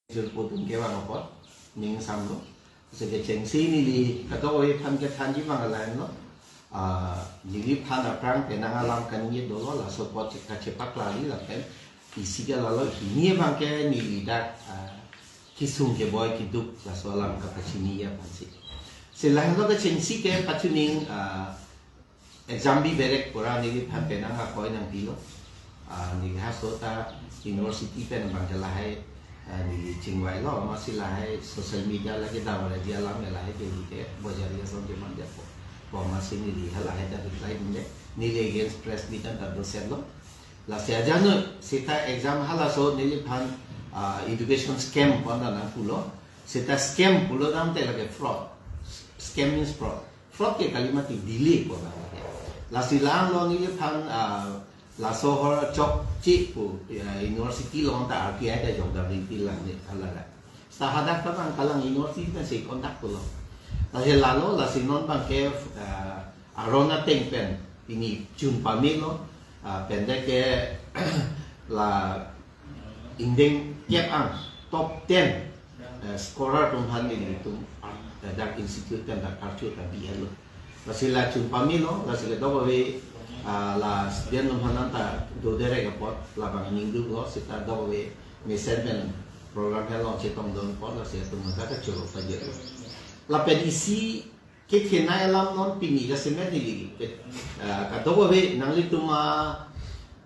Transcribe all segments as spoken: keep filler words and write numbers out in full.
Jurpo tum kevang apot ning samlo. Lasi kechengsi neli kadokave aphan kethanji abang lahenlo. Ah, neliphan aphrang penang alam kaningje dolo, laso apot kachepaklangji lapen isi ke lalo hini abang ke neli dak, ah, kesung keboi keduk laso alam kapachini aphansi. Si lahenlo kechengsi ke pachuning, ah, exam biberek pura neliphan penang akoi nangpilo. Ah, neli haso ta university pen abang ke lahai, ah, neli chingvailo, amatsi lahai social media lake davar aji alam ya lahai ke neli ke bojari ason ke manja po. Po amatsi neli halahai ta reply dunde. Neli against press meet an ta dosetlo. Lasi ajanu seta exam halaso neliphan, ah, education scam pu an ta nangpulo. Seta scam pulo dam te lake fraud. Scam means fraud. Fraud ke kali mati delay ko na. Lasi langlo neliphan, ah, laso ahor chokche pu, ah, university along ta R T I ta jok dam ring pilang ne alara. Seta hadak ta abang kalang university ta si conduct pulo. Lasi lalo, lasi non abang ke, ah, aron ateng pen pini chun pamelo, ah, pen dak ke la ingdeng kep ang top ten, eh, scorer atum aphan nelitum, eh, dak institute pen dak karchot ta bihelo. Lasi la chun pamelo, lasi la dokave, ah, la student atum aphan ta doderek apot labang ningduklo, seta dokave mesen pen program along chetongdun apot, lasi atum ta kachoro pajirlo. Lapen isi kekhenei alam non pini jasemet neli ke, ah, kadokave nanglitum a,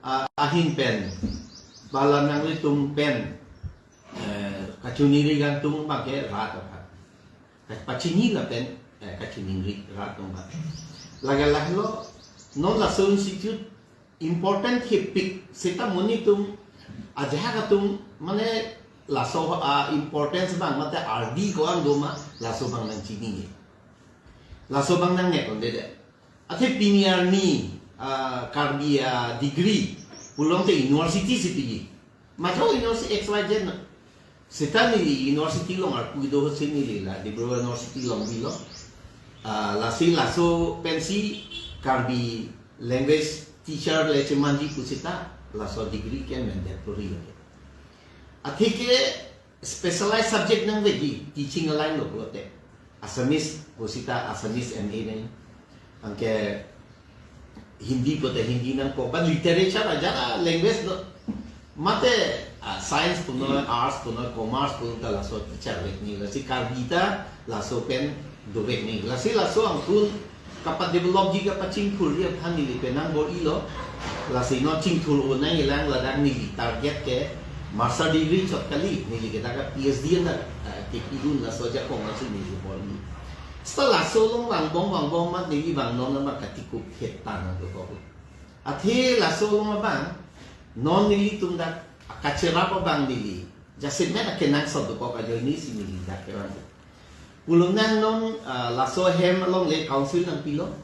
a, ahin pen, bala nanglitum pen, eh, kachiningri kangtung abang ke rat aphan. Pachini lapen, eh, kachiningri rat atum abang. Lake lahelo, non laso institute important hepik, seta monit atum, ajahak atum, mane laso a importance abang, mate ardi ko-an doma, laso abang nangchini. Laso abang nangnek un'edet. Athe pini arni, ah, Karbi a degree pulote university si piji. Matha university X Y Z na. Seta neli university along arpu do si neli la Dibrugarh University along bilo. Ah, lasi laso pensi Karbi language teacher le chemanji pu seta laso degree ke mandatory lo. Athe ke specialized subject nangveji, teaching aline lo pulote. Assamese pu seta Assamese M A nang. Anke Hindi pulote Hindi nangpo, but literature aja language lo. Mate, ah, science punoi, arts punoi, commerce punoi ta laso teacher vek nangji. Lasi Karbi ta laso pen dovek nangji. Lasi laso angkun kapadevelopji kapachingthurji aphan neli penang bor-ilo. Lasi non chingthur un nangjilang, ladak neli target ke master degree chot kali, neli ke dak P H D na, eh, kepi un laso ajakong lasi neli bor-i. Seta laso along vangbom vangbom amat neli abang non amat katikup het tang dokok. Athe laso along abang non nelitum dak kacherap abang neli jasemet akenangsot dokok ajoine si neli dak kevang. Pulonang non, ah, laso ahem along le council nangpilo.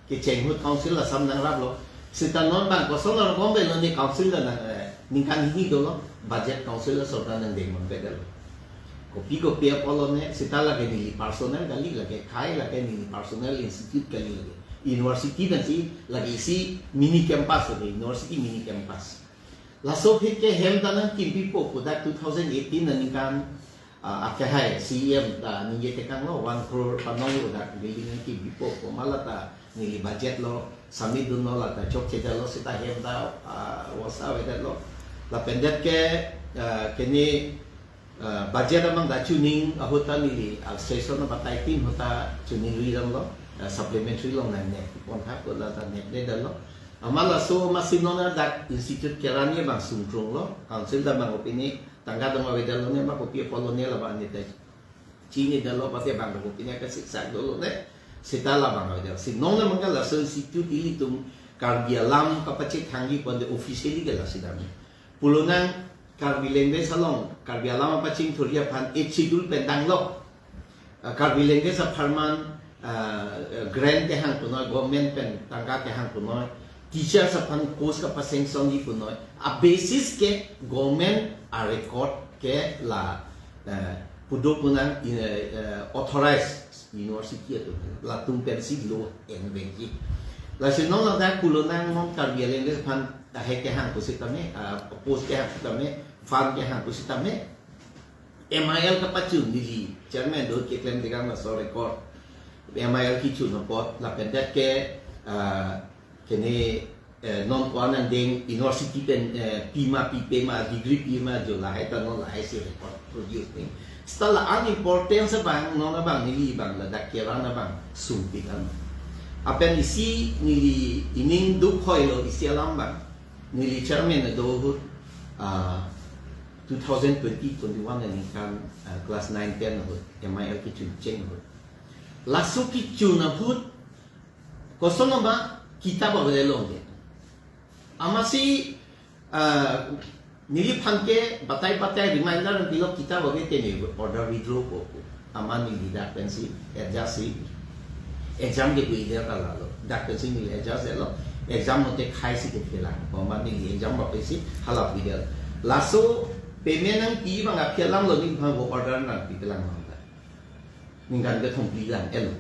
Kecheng ahut council asam nangraplo. Seta non abang koson arkom avelo ne council ta nang, eh, ningkan hini dolo. Budget council ta sorkar nangdeng manpedetlo. Kopi kopi apot lone, seta lake neli personal kali, lake khei lake neli personal institute kali lake. University pensi lake isi mini campus lake, university mini campus. Laso aphi ke hem ta nangkimpipo pu dak two thousand eighteen aningkan, ah, akehai C E M ta ningje tekanglo, one crore panong lo dak building nangkimpipo pu, ma lata neli budget lo, submit dunlo, lata chokchedetlo, seta hem ta, ah, wasa avedetlo. Lapen det ke, ah, kene, ah, budget amang ta chuning ahut ta neli, ah, session abatai tin ahut ta chuningri damlo, ah, supplementary along nangnek pon tha pu lata nekdetlo. Amat laso amatsi non dak institute keranji abang sungtrunglo, council ta abang opini tangka dong avedetlo ne, ma kopi apot lone labang ne ta chinidetlo, pate abang ta opini kasiksak dolo ne, seta labang avedetlo. Si non ne mangka laso institute ilitum Karbi alam kapachethangji ponte officially ke lasi dam. Pulonang Karbi language along, Karbi alam apachingthurji aphan Eighth Schedule pen tanglo. Ah, Karbi language apharman, ah, grant kehang punoi, government pen tangka kehang punoi, teachers aphan post kapasanctionji punoi, a basis ke government a record ke la, eh, pudo punang in, eh, eh, authorized university atum, latum pensi lo envengji. Lasi non ladak pulonang non Karbi language aphan tahek kehang pusitame, ah, post kehang pusitame, fund kehang pusitame. M I L kapachun neli chairman do keklem tegang laso record. M I L kechun apot lapen dak ke, ah, kene, eh, non ko-an angdeng university pen, eh, pima pipe ma degree pima jo lahai ta non lahai si record produce ning. Seta la-an importance abang non abang neli abang ladak keran abang sungpik an. Lapen isi neli ining duk hoi lo isi alam abang. Neli chairman do ahut, ah, two thousand twenty twenty-one aningkan, ah, class nine ten ahut, M I L kechun cheng ahut. Laso kechun ahut, koson ma kitab ave long ke. Amatsi, ah, neliphan ke batai batai reminder nangpilo kitab ave te ne order withdraw ko. Amat neli dak pensi adjust si exam ke dui der kalalo. Dak pensi neli adjust lo. Exam mote khai si ke phelang. Amat neli exam ba pensi hala pidel. Laso payment nangpi abang aphi alam lo neliphan ko order nangpi phelang mangta. Ningkan kethom pli lang elo.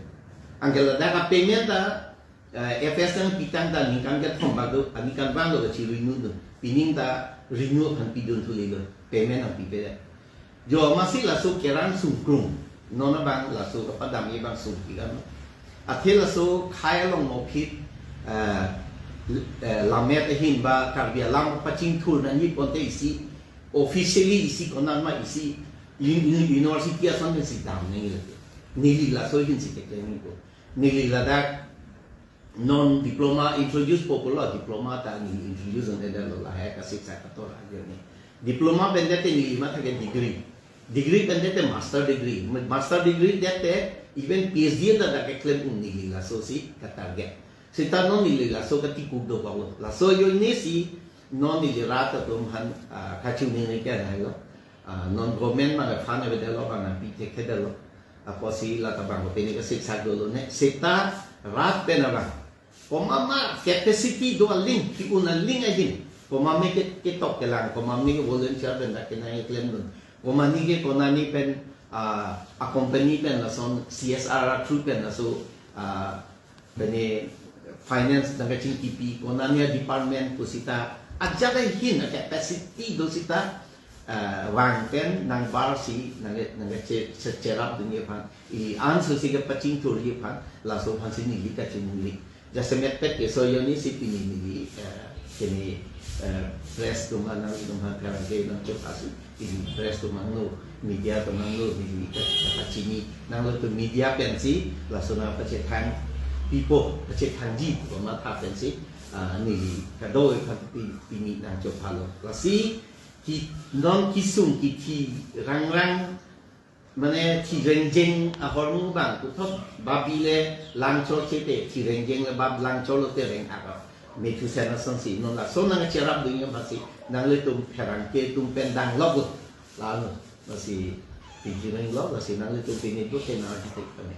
Anke ladak a payment ta, eh, F S nangpi tang ta ningkan kethom bak do, aningkan abang lo kachi renew do. Pining ta renew aphan pidun thuli lo. Payment nangpipe. Jo amatsi laso keran sungkrung. Non abang laso kapadam abang sungkrung. Athe laso khai along mopit, eh, eh, lammet ahin ba Karbi alam pachingthur nangji ponte isi officially isi konat ma isi uni-, uni-, university ason pensi dam nangji lake. Neli laso ahin si keklem ko. Neli ladak non diploma introduce po pulo, diploma ta neli introduce on eda lo lahai ka siksa kator ajo ni. Diploma pen det te neli matha ke degree. Degree pen det te master degree. Master degree det te even P H D ladak keklem un neli laso si ka target. Seta non neli laso katikuk do bang lo. Laso ajoine si non neli rat atum aphan, ah, kachingning ni kan hai lo. Ah, non government ma fund ave det lo bang nangpi thekthe det lo. Apotsi la ta bang ko pini ka siksa do lo ne. Seta rat pen abang. Komat ma capacity do aling, ki-un aling ahin. Komat me ke, ketok kelang, komat me ke volunteer pen dak kenang keklem dun. Komat ni ke konani pen, ah, a company pen lason C S R through pen laso, ah, pene finance nangkachingkipi, konani a department pusita, ajat ahin a capacity do sita, eh, vang pen nangbar si nang, nangkache-, che-, cherap dunji aphan, ili anso si kepachingthurji aphan, laso aphan si neli kachiningri. Jasemet pet ke so ajoine si pini neli, eh, kene, eh, press atum nang atum aphan karang ke nangchok asi. Ili press atum nanglo, media atum nanglo, ili ka, ka, kachini. Nanglitum media pensi, laso nangpachethang pipo, pachethangji, komat tha pensi, ah, neli kadoi kha pi-, pini nangchok phalo. Lasi, ki, non kisung kithi rangrang, mane thi rengjeng ahormu bang, kuthot babi le langchor chete, thi rengjeng le bab langchor lote reng akap. Methu sena sangsi, non laso nangcherap dunji aphansi, nanglitum pherangke atum pen dang lok lo. Lalo, lasi piji ring lo, lasi nanglitum pini do ke nang hitik kami.